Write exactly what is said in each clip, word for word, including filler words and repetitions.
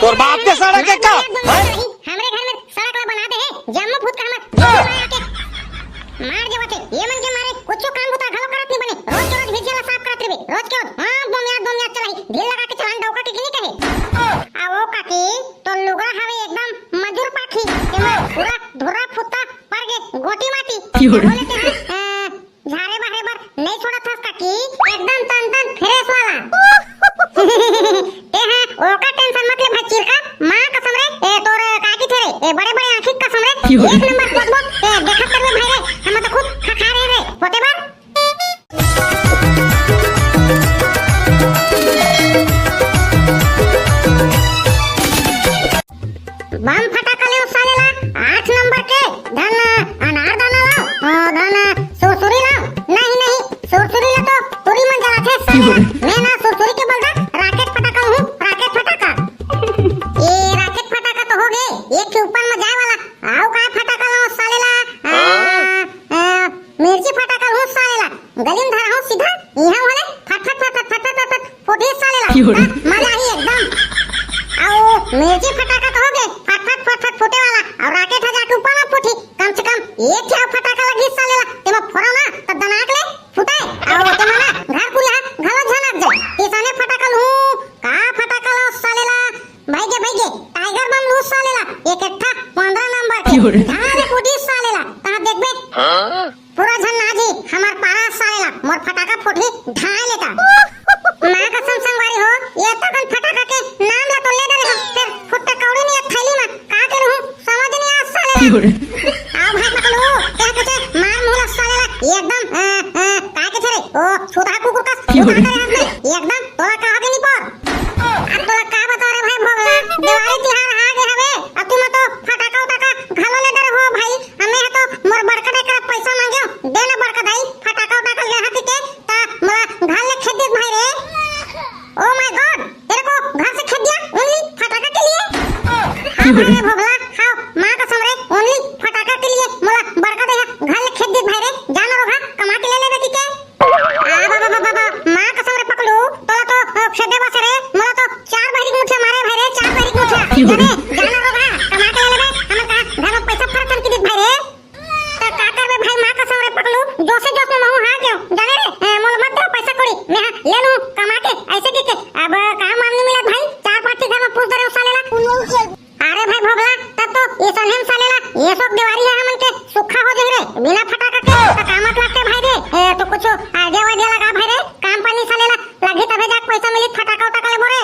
तोर बाप के सड़क हे का? हमरे घर में सड़क ला बना दे हे, जम्मो भूत का हमर मार के मार देवत हे। ये मन के मारे कुछो काम बुता घलो करत नहीं बने, रोज के रोज भिजिया ला साफ करत रहिबे, रोज के रोज। हाँ, बोमिया, बोमिया चलाही, ढील लगा के चलान डौका के गिनी कहे। आ वो काकी, तो लुगड़ा हवे एकदम मजूर पाखी, एमा पूरा धुर्रा फुत्ता पर गे गोटी माटी। बोले ते हैं, झारे बहरे बर नहीं छोड़त हस काकी, एकदम तन तन फ्रेश वाला। ते हैं ओकर टेंशन मत ले भाई चिरका, माँ कसम रे, ए तोर काकी थे रे, ए बड़े बड़े आँखी कसम रे, एक नंबर पोतबो, ए देखत करबे भाई रे, हम तो खुद खखा रहे रे, पोते बर। बम फटाका ले साले ला, आठ नंबर के, धन अनार दाना लाओ, ओ, धन सुरसुरी लाओ। नहीं, नहीं, सुरसुरी ले तो तुरी मन जलाथे साले ला। मैं ना सुरसुरी के बलदा राकेट फटाका हूँ, राकेट फटाका। ये राकेट फटाका तो हो गए, एक के ऊपर में जाए वाला। आओ का फटाका लाओ साले ला, आ, आ, मिर्ची फटाका हूँ साले ला। गली में धरा हूँ सीधा, इहाँ वाले फट फट फट फट फट फट फट फुटी साले ला। क्यों रे? हाँ, मजा आई एकदम। आओ, मिर्ची फटाका तो हो गए, फट फट फट फट फूटे वाला, और राकेट है जाके ऊपर में फूटी, कम से कम एक ठे फटाका लगी साले ला, तेमा फोड़ा ना, तब दनाक ले फुटे, और तेमा ना घर पूरा घलो झनक जाए, किसाने फटाका लूँ, का फटाका लो साले ला, भाई गे, भाई गे, टाइगर बम लूँ साले ला, एक एकठा पंद्रह नंबर के, क्यों रे? ढाले फूटी साले ला, कहाँ देखबे? हाँ? पूरा झन ना जी, हमार पारा साले ला, मोर फटाका फुटही ढाई लेता। माँ कसम संगवारी हो, ये तो कन फटाका के नाम ला तो ले डरे हो, फिर फुट्टा कौड़ी नहीं थैली में, का के रहूं, समझ नहीं आ साले ला। आओ भाई पकड़ो, क्या कहते मार मुहला साले ला, एकदम, अ, अ, का के थे रे, ओ, छुतहा कुकुर का, छुतहा करे हाथ में, एकदम, तोला का हो गई नहीं पर? अब तोला का बता रे भाई भोगला, दिवाली तिहार आ गे हवे, अब तुम तो फटाका उटाका घलो ले डर हो भाई, हमें है तो मोर बड़का दाई करा पैसा मांगे हो, दे ना बड़का दाई, फटाका उटाका ले हाथ के, ता मोला घर ले खेद दे भाई रे। Oh my God, तेरे को घर से खेद दिया only फटाका के लिए? हाँ भाई रे भोगला, हाँ, माँ कसम रे, only फटाका के लिए मोला बड़का दाई घर ले खेद दे भाई रे, जाना रोगा, कमा के ले लेबे की के? आ, बा, बा, बा, बा, बा, माँ कसम रे पकलू, तोला तो, अ, खेदे बस रे, मोला तो चार बहरी के मुठिया मारे भाई रे, चार बहरी के मुठिया। जाने, जाना रो भाई, कमा के ले लेबे, हमर का घर में पैसा फरक करके दे भाई रे। तो का करबे भाई, माँ कसम रे पकलू, जोसे जोस में महू हार गयो, जाने रे, ए, मोला मत दे पैसा कौड़ी, मैं हाँ ले लूँ कमा के, ऐसे की के, अब काम वाम नहीं मिला भाई, चार पाँच के घर में पूछ दे रहे हो साले ला। अरे भाई भोगला, तब तो ये सन्हे में साले ला, ये सब देवारी है हमन के सुखा हो जाई रे, बिना फटाका के तो काम मत लगते भाई रे। ए, तो कुछ आइडिया वाइडिया लगा भाई रे, काम पानी साले ला लगी तबे जाके पैसा मिली, फटाका उटाका लेबो रे।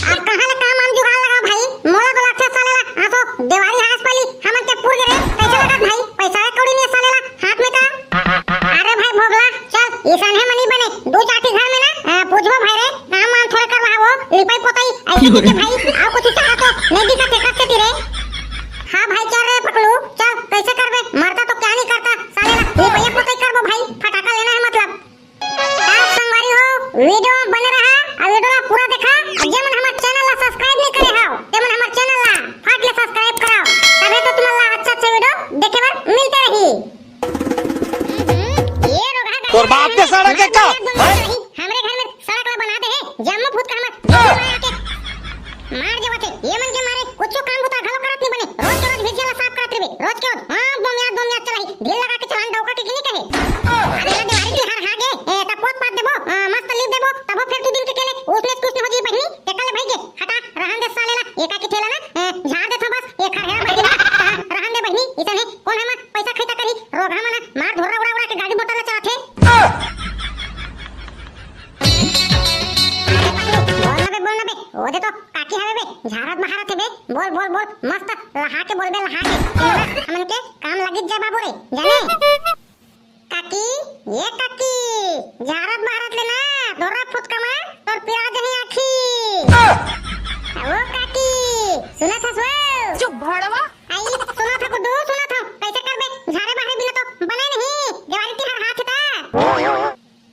अब कहाँ ले काम आम जुगाड़ लगा भाई, मोला तो लगते साले ला, आसो देवारी हास पाली हमन के पूर गे रे, कैसे लगा भाई, पैसा एक कौड़ी नहीं साले ला हाथ में का। अरे भाई भोगला, चल, ईशान है मनी बने, दू चार ठी घर में ना, अ, पूछबो भाई रे, काम वाम थोड़े करवाबो, लिपाई पोताई, ऐसे की के भाई, आओ कुछ चाहा तो, नहीं दिखा थे कब से रे। हाँ भाई, चल रे पकलू, चल, कैसे करबे, मरता तो क्या नहीं करता, साले ला, लिपाई पोताई करबो भाई, फटाका लेना है मतलब। आप संगवारी हो, वीडियो में बने रहा, और वीडियो ला पूरा देखा, और जे मन हमार चैनल ला सब्सक्राइब नहीं करे हो, ते मन हमार चैनल ला फट ले सब्सक्राइब कराओ, तबे तो तुमन ला अच्छा अच्छा वीडियो देखे बर मिलते रही। तोर बाप के सड़क हे का? हमरे घर में सड़क ला बना दे हे, जम्मो भूत का हमर मार देवत हे। ये मन के मारे कुछो काम बुता घलो करत नहीं बने। रोज के रोज भिजिया ला साफ करत रहिबे। रोज के रोज। हाँ, बोमिया, बोमिया चलाही। ढील लगा के चलान डौका के गिनी कहे। अरे देवारी तिहार हा गे। ए, तब पोत पात देबो, आ, मस्त लीप देबो, तबो फिर दू दिन के केले उसने कुछ नहीं हो जी बहिनी। तेकर ले भाई गे, हटा, रहन दे साले ला। एका के ठेला ना, ए, झाड़ देथो बस। ए खरहेरा बहिनी ना, रहन दे बहिनी। इतने कौन है माँ पैसा खैता करी, रोगहा मन मार धुर्रा उड़ा उड़ा के गाड़ी मोटर ला चलाथे। बोल ना बे, बोल ना बे, ओ दे तो काकी हवे बे, झारत महारत हे बे, बोल, बोल, बोल, मस्त लहा के बोल बे, लहा के। हमन के काम लगित जाय बाबू रे, जाने? काकी, ये काकी, झारत महारत ले ना, धुर्रा फुतका मा, तोर पिरा जही आखी। ओ काकी, सुनत हस वो? चुप भड़वा। आई, सुनत हस गुड्डू, सुनत हस। कैसे करबे? झारे बहारे बिना तो बने नहीं। देवारी तिहार हाथ था।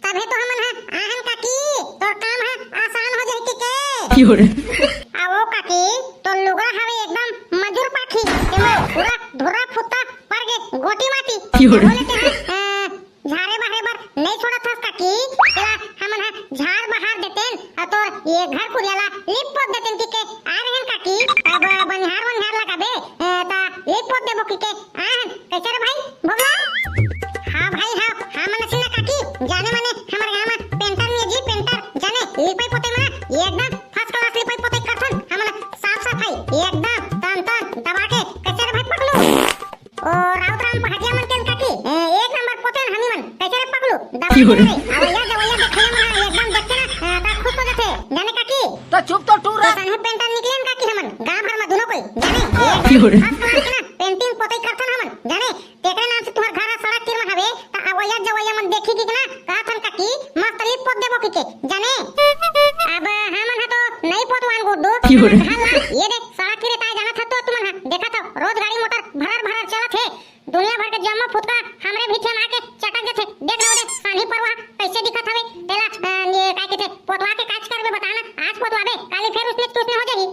तभे तो हमन हा आहन काकी, तोर काम हा आसान हो जाही के। क्यों रे? आ वो काकी, तोर लुगड़ा हवे एकदम मजूर पाखी। तेमा पूरा धुर्रा फुत्ता पर गे गोटी माटी। क्यों रे? बोले ते हा, अ, झारे बहारे बर नहीं छोड़त हस काकी, तेला हमन हा झार बहार देतेन, अउ तोर ये घर कुरिया ला लिप पोत देतेन कि के आ रहेन बोकी के, आ, कइसे रे भाई, भोगला? हाँ भाई, हाँ, हाँ, मन सिन्हा काकी, जाने मने, हमर गाँव में पेंटर नहीं जी, पेंटर, जाने, लिपई पोतई में ना, एकदम first class लिपई पोतई करथन, हमन साफ सफाई, एकदम, तन तन, दबा के, कइसे रे भाई पकलू? ओ, राउत राम पहाटिया मन के काकी, ए, एक नंबर पोतेन हमी मन, कइसे रे पकलू? दबा के रे, अवैया जवैया देखइया मन ह, एकदम देख के ना, ए, ता खुश हो जाथे, जाने काकी? तो चुप तो टूरा। तो संगे पेंटर निकलेन काकी हमन, गाँव भर में दुनो कोई, जाने? क्यों रे? First class के ना, पेंटिंग पोतई करथन हमन, जाने? तेकरे नाम से तुहर घर ह सड़क तीर में हवे, त अवैया जवैया मन देखही कि ना, कहथन काकी, मस्त लिप पोत देबो कि के, जाने? अब हमन ह तो नहीं पोतवान गुड्डू, क्यों रे? हमन घर ला, ये देख, सड़क तीर ताय जानत ह तो तुमन ह, देखत हो, रोज गाड़ी मोटर भरर भरर चलत हे, दुनिया भर के जम्मो फुतका हमरे भीठिया में आके चटक जथे, देख ना वो दे, सानी परवा कइसे दिखत हवे, तेला, अ, ये काय कथे, पोतवा के काज करबे बता ना, आज पोतवाबे, काली फेर उसने तुसने हो जाही।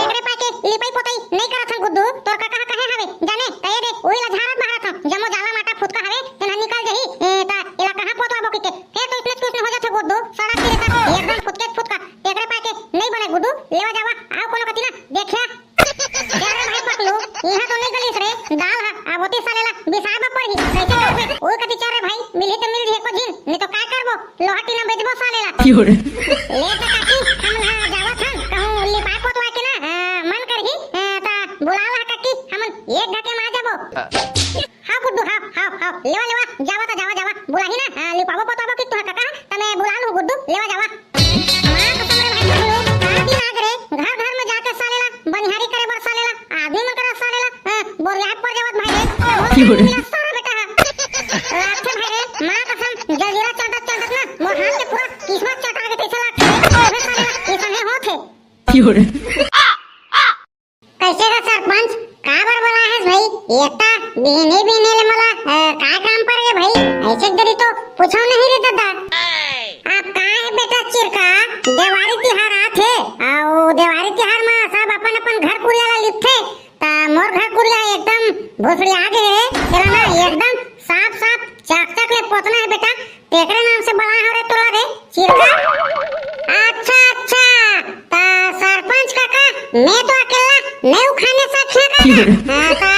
एकरे पाय के लिपई पोतई नइ करत हन गुड्डू, तोर कका ह कहे हवे, जाने, त ये दे, उही ला झारत बहारत हन, जम्मो जाला माटा फुतका हवे, तेन ह निकल जाही, ए, त एला कहाँ पोतवाबो कहिके, फेर तो उसने तुसने हो जाथे गुड्डू, सड़क तीर एकदम फुतके फुतका, एकरे पाय के नइ बने गुड्डू, लेवा जावा, आओ कोनो कति ना, देखिया, चल रे भाई पकलू, इहाँ तो नइ गलिस रे, दाल ह, अब ओती साले ला बिसाए बर परही, कइसे करबे? ओ कति चल रे भाई, मिलही त मिल जही एको झिन, नइ तो काय करबो? लोहा टीना बेचबो साले ला। क्यों रे? ले त काकी, हमन ह जावत हन, कहूँ लिपाए पोतवाए के ना, अ, मन करही, अ, त बुला ला काकी, हमन एक घाटे में आ जाबो। हाँ गुड्डू, हाँ, हाँ, हाँ, लेवा, लेवा, जावा त जावा, जावा, बुलाही ना, अ, लिपाबो पोतवाबो कि तुँहर कका, त मैं बुला लूँ गुड्डू, लेवा जावा। माँ कसम रे भाई पकलू, का दिन आगे रे, घर घर में जाके साले ला बनिहारी करे बर साले ला, आदमी मन करा साले ला, हाँ, बोरिया पर जावत भाई रे, तभो क्यों रे? मिला सारा बेटा हा। लागथे भाई रे, माँ कसम, जजीरा चलत चलत ना, मोर हाथ के पूरा किस्मत चटा के तइसे लागथे रे, तभे साले ला, अइसने होथे। क्यों रे? कइसे का सरपंच, काबर बोलाए हस भाई? एकटा बिहने बिहने ले मोला, अ, काय काम पर गे भाई? अइसे दरी तो पूछो नहीं रे ददा। अब का हे बेटा चिरका, देवारी तिहार आथे, अउ देवारी तिहार म सब अपन अपन घर कुरिया ला लिपथे, त मोर घर कुरिया एकदम भोसड़िया गे हे, तेला ना एकदम साफ साफ चकचक ले पोतना हे बेटा, तेकरे नाम से बलाए हव रे तोला रे, चिरका। अच्छा, अच्छा, त सरपंच काका, मैं तो अकेला नइ उखाने सकिया का? हाँ, त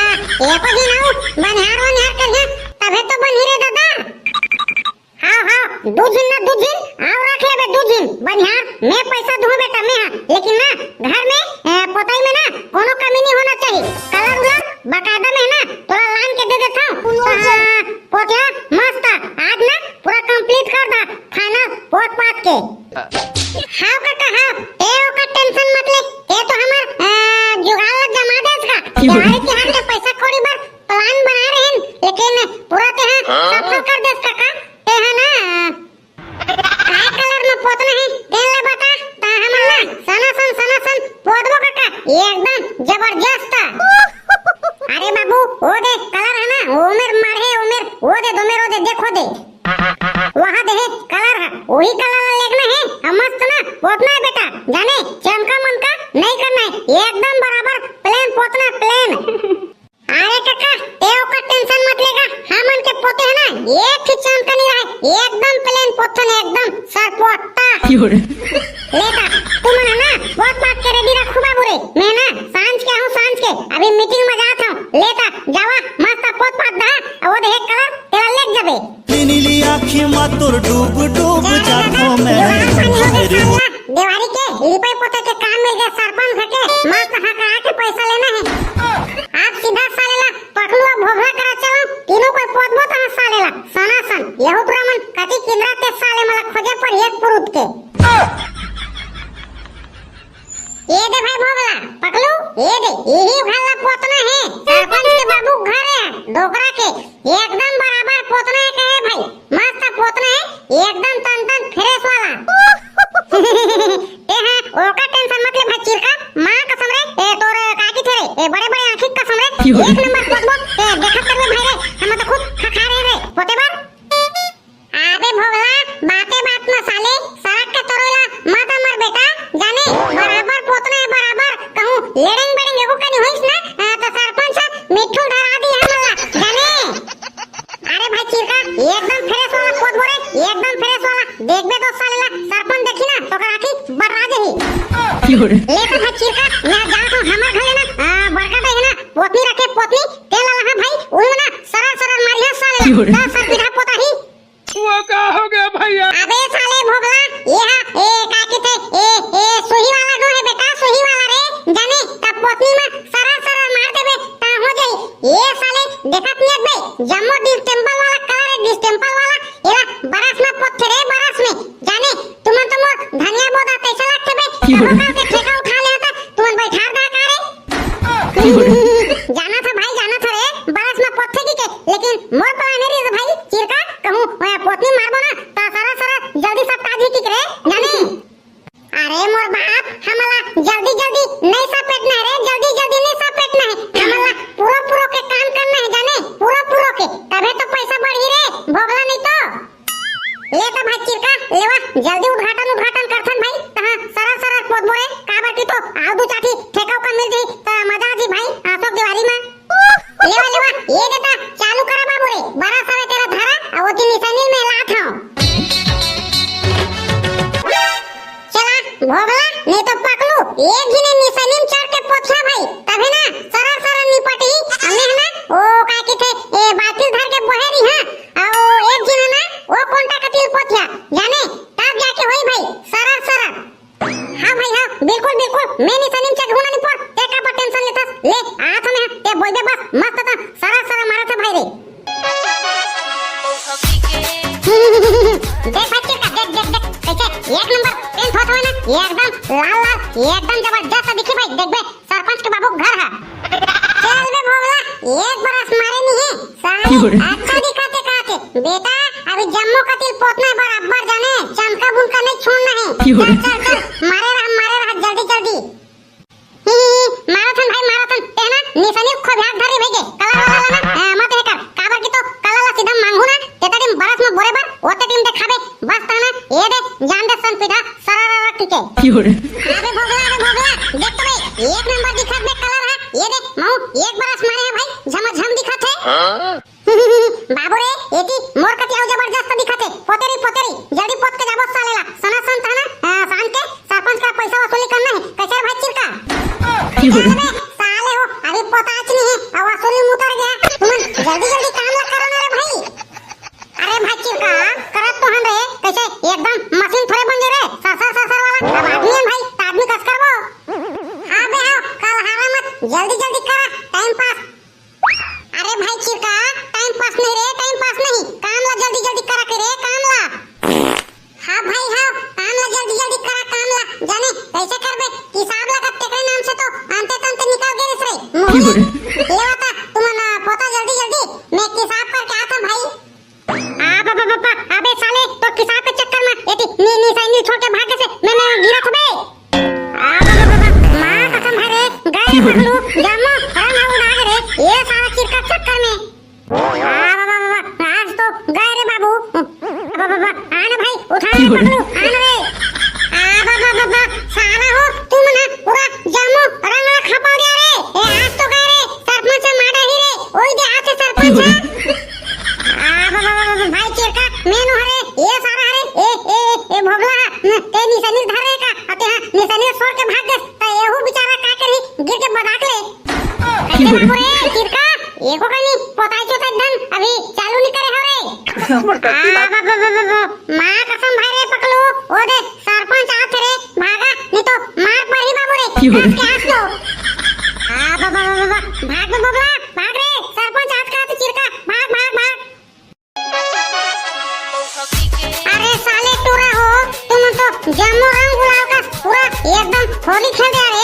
एको झिन अउ बनिहार वनिहार करिया, तभे तो बनही रे ददा। हाँ, हाँ, दू झिन ना दू झिन, अउ रख लेबे दू झिन, बनिहार, मैं पइसा दूँ बेटा, मैं हाँ, लेकिन ना, घर में, ए, पोतई में ना, कोनो कमी नहीं होना चाहिए, कलर उलर बकायदा में ना, तोला लान के दे देथव, हाँ, पोतिया मस्त, आज ना पूरा complete कर दा, final पोत पात के। हाँ काका, हाँ, ते ओकर tension मत ले, ते तो हमर, अ, जुगाड़ ला जमा देस का। क्यों? देवारी तिहार के पइसा कौड़ी बर plan बनाए रहेन, लेकिन पूरा ते ह सफल कर देस काका। ते ह ना, काय colour में पोतना हे, तेन ले बता, त हमन ना सनासन, सनासन पोतबो काका, एकदम जबरदस्त। अरे बाबू, ओ दे colour हे ना, ओमेर माढ़े, ओमेर, ओ दे, दोमेर, ओ दे, देखो दे। वहाँ दे हे colour ह, वही colour ला लेगना हे, अउ मस्त ना पोतना हे बेटा, जाने चमका मनका नहीं करना हे, एकदम बराबर plain पोतना, plain। अरे काका, ते ओकर tension मत लेगा, हमन के पोते हे ना, एक ही चमका नहीं रहे, एकदम plain पोतन, एकदम सरपोटा। क्यों रे? लेगा, तुमन हे ना, पोत पात के ready रखू बाबू रे, मैं ना सांझ के आहूँ, सांझ के, अभी meeting में जात हूँ, लेता जावा, मस्त पोत पात दा, अउ वो दे हे colour, तेला लेग जाबे। नीली आँखी मा तोर डूब डूब जाथों मैं। देवारी के लिपई पोते के काम मिल गया सरपंच के, मस्त हकरा के पैसा लेना है। आप सीधा साले ला पकलू अउ भोभला करा चलो, तीनों कोई पोतबो तहाँ साले ला, सनासन, यहू टुरा मन कति किंदरा ते साले मला खोजे पर एक पुरुत के। ये दे भाई भोभला, पकलू, ये दे, यही घर ला पोतना है, सरपंच के बाबू घर है, डोकरा के, एकदम बराबर पोतना है कहे भाई, मस्त पोतना है, एकदम तन तन fresh वाला। ए हाँ, ओकर tension मत ले भाई चिरका, माँ कसम रे, ए तोर काकी थे रे, ए बड़े बड़े आँखी कसम रे, एक नंबर पोतबो, ए देखत करबे भाई रे, हम तो खुद खखा रहे रे, पोते बर। अबे भोगला, बाते बात में साले, सड़क के तरोई ला मत अमर बेटा, जाने, बराबर पोतना है, बराबर, कहूँ लेड़ेंग बेड़ेंग एगो कनी होइस ना, आ, तो सरपंच मिट्ठू धरा दी है मला, जाने। अरे भाई चिरका, एकदम fresh वाला पोतबो रे, एकदम fresh वाला, देखबे तो साले ला, सरपंच देखी ना, तो कर आँखी बर्रा जाही। ले तो भाई चिरका, मैं जात हूँ हमर घरे ना, आ, बड़का दाई है ना, पोतनी रखे, पोतनी, तेल दस साल पीढ़ा पोताही। वो का हो गया भैया? अबे साले भोगला, ये हा, ए, का किथे, ए, ए, सुही वाला नो हे बेटा, सुही वाला रे, जाने, तब पोतनी में सरा सरा मार देबे, ता हो जाई। ये साले, देखत नहीं बे, जम्मो distemper वाला colour हे, distemper वाला, एला बरस में पोतथे रे, बरस में, जाने, तुमन तो मोर धनिया बोदा तैसे लगथे बे, कहो काल के ठेका उठा ले हता, तुमन बैठार दा का रे? जाना था भाई, जाना था रे, बरस में पोतथे की के, लेकिन मोर plan हे रे भाई, चिरका, कहूँ, ओया पोतनी मारबो ना, ता सरा सरा जल्दी सब ताजी की रे, जाने? अरे मोर बाप, हमला जल्दी जल्दी नहीं सपेटना है रे, जल्दी जल्दी नहीं सपेटना है, हमला पूरा पूरा के काम करना है, जाने? पूरा पूरा के, तभे तो पैसा बढ़ी रे, भोगला नहीं तो। ले त भाई चिरका, लेवा, जल्दी उद्घाटन, उद्घाटन करथन भाई। तहाँ सरर, सरर पोतबो रे, काबर कि तो आउ दू चार ठी ठेका उका मिल जाही, त मजा आ जी भाई, आसो के दिवाली में। लेवा, लेवा, ये दे त, चालू करा बाबू रे, बरस हवे तेरा धरा, अउ ओती निसैनी में लात हव। चला, भोगला, नहीं तो पकलू, एक झिन निसैनी में चढ़ के पोतहा भाई, तभे ना, सरर, सरर निपटही, हमें है ना, ओ, का किथे, ए, बाल्टी धर के बोहे रही, हाँ, अउ एक झिन हे ना, वो कोंटा कतिल पोथिया, जाने, तब जाके होई भाई, सरर, सरर। हाँ भाई, हाँ, बिल्कुल, बिल्कुल, मैं निसैनी में चढ़ूँ ना निपोर, ते का पर tension लेथस, ले, आ तो मैं, ते बोलबे बस, मस्त त, सरर, सरर मारा था भाई रे। देख भाई चिरका, देख, देख, देख, कैसे, एक नंबर, paint होत होय ना, एकदम लाल, लाल, एकदम जबरदस्त दिखी भाई, देखबे, सरपंच के बाबू के घर है। चल बे भोगला, एक बरस मारे नहीं है, साले अच्छा दिखाते कहते। बेटा, अभी जम्मो कतिल पोतना बराबर जाने, चमका बुनका नहीं छोड़ना है। चल, चल, चल, मारे रहा, मारे रहा, जल्दी, जल्दी। ही, ही, ही, माराथन भाई, माराथन, ते ना, निसैनी खोबिया धरी भाई के, colour वाला ना, आ, मत हे कर, काबर की तो colour ला सीधा मांगू ना, ते तड़ी बरस में बोरे बर, ओते टीम देखाबे, बस ताना, ये दे, जान दे सन पीढ़ा, सरर रख के। अबे भोगला, अबे भोगला, देख तो बे, एक नंबर दिखत बे colour हा, ये दे, महू एक बरस मारे हे भाई, झमाझम दिखत हे। हाँ? बाबू रे, एती मोर कति अउ जबरदस्त दिखत हे, पोतेरी, पोतेरी, जल्दी पोत के जाबो साले ला, सना सन थाना, आ, शाम के सरपंच का पैसा वसूली करना है, कैसे रे भाई चिरका? अबे, साले हो, अभी पोताच नहीं है, अउ वसूली में उतर गया, तुमन जल्दी, जल्दी काम ला करो ना रे भाई। अरे भाई चिरका, करत तो हन रे, कैसे एकदम मशीन थोड़े बन गए रे, सरसर सरसर वाला, अब आदमी है भाई, त आदमी कस करबो। हाँ बे, आओ, कल हारा मत, जल्दी जल्दी करा, time pass। अरे भाई चिरका, time pass नहीं रे, time pass नहीं, काम ला जल्दी जल्दी करा के रे, काम ला। हाँ भाई हाँ, काम ला जल्दी जल्दी करा, काम ला, जाने कैसे करबे, हिसाब ला का तेकरे नाम से तो अंते तंते निकल गए रे, मुँह ले। लेवा ता, तुमन पोता जल्दी जल्दी, मैं हिसाब करके आता भाई। आ, बा, बा, बा, बा, अबे साले, तो किसान के चक्कर में एती नी, नी साइकिल छोड़ के भाग से, मैं, मैं गिरा था बे। आ, बा, बा, बा, बा, माँ कसम है रे, गए रे पकलू, जम्मो रंग उड़ा के रे, ये साला चिरका चक्कर में। आ, बा, बा, बा, बा, आज तो गए रे बाबू। बा, बा, बा, आना भाई, उठा रे पकलू, आना रे। आ, बा, बा, बा, बा, साला हो, तुम ना पूरा जम्मो रंग खपा दिया रे। ए, आज तो गए रे, सरपंच से मारा ही रे, ओई दे आज से सरपंच है। आ, बा, बा, बा, बा, भाई चिरका, मेनू हरे, ये सारा हरे, ए, ए, ए, ए, भोगला, न, ते निसैनी धर रे का, अते हाँ, निसैनी छोड़ के भाग गए, त एहू बेचारा का करी, गिर के बदाक ले। अरे बाबू रे, चिरका, एको कनी, पोताई चोताई धन, अभी चालू नहीं करे हो रे। आ, बा, बा, बा, बा, बा, माँ कसम भाई रे पकलू, ओ दे, सरपंच आत रे, भागा, नहीं तो मार पड़ी बाबू रे, क्यों रे? काट के हाथ लो। आ, बा, बा, बा, बा, बा, भाग बे बबला, भाग रे, सरपंच आज का तो चिरका, भाग, भाग, भाग। अरे साले टूरा हो, तुम तो जम्मो रंग गुलाल का पूरा एकदम होली खेल दिया रे।